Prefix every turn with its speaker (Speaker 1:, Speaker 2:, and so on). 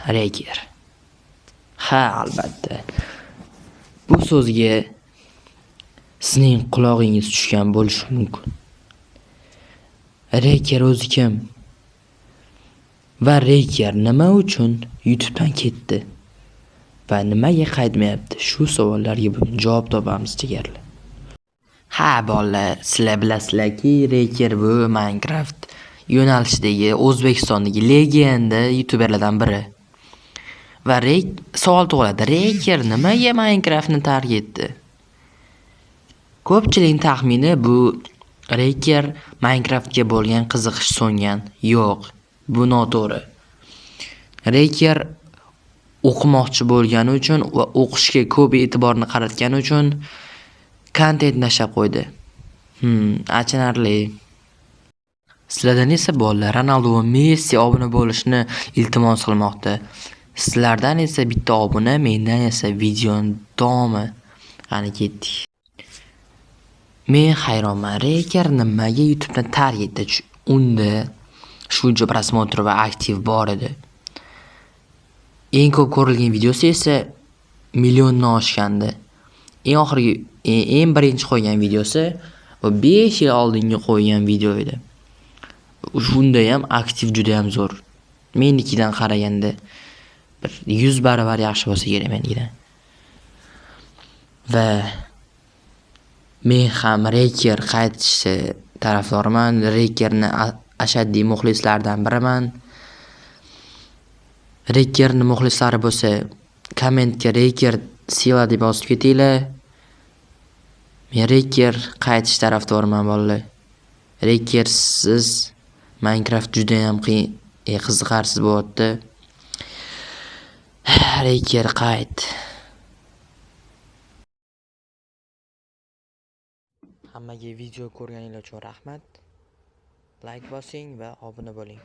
Speaker 1: Reker. Ha, albatta. Bu so'zga sizning qulog'ingiz tushgan bo'lishi mumkin. Reker o'zi kim? Va Reker nima uchun YouTube'dan ketdi? Va nimaga qaytmayapti? Shu savollarga bugun javob topamiz, jigarlar. Ha, bolalar, sizlar bilasizlarki, Reker bu Minecraft yo'nalishidagi O'zbekistondagi legenda youtuberlardan biri. Va savol tug'iladi. Reker nimaga Minecraftni tark etdi? Ko'pchilikning taxmini bu Reker Minecraftga bo'lgan qiziqish so'ngan. Yo'q, bu noto'g'ri. Reker o'qimoqchi bo'lgani uchun va o'qishga ko'p e'tiborni qaratgani uchun kontent tashlab qo'ydi. Achinarli. Sizlardan esa bolalar Ronaldo va Messi obuna bo'lishni iltimos qilmoqda. Sizlardan esa bitta obuna, mendan esa videoni davomi. Qani ketdik. Men hayronman. Reker nimaga YouTube'ni tark etdi? Unda shuncha просмотр va aktiv bor edi. Eng ko'p ko'rilgan videosi esa milliondan oshgandi. Eng oxirgi, eng birinchi qo'ygan videosi bu 5 yil oldingi qo'ygan video edi. Shunda ham aktiv juda ham zo'r. Menikidan qaraganda bir 100 barobar yaxshi bo'lsa kerak menikidan. Va men ham Reker qaytishi tarafdoriman. Rekerni ashaddiy muxlislaridan biriman. Rekerni muxlislari bo'lsa, kommentga Reker сила deb yozib ketinglar. Men Reker qaytish tarafdoriman, bolalar. Rekersiz Minecraft juda ham qiyin, qiziqarsiz bo'lyapti. Reker qayt. Hammaga video ko'rganingiz uchun rahmat. Like bosing va obuna bo'ling.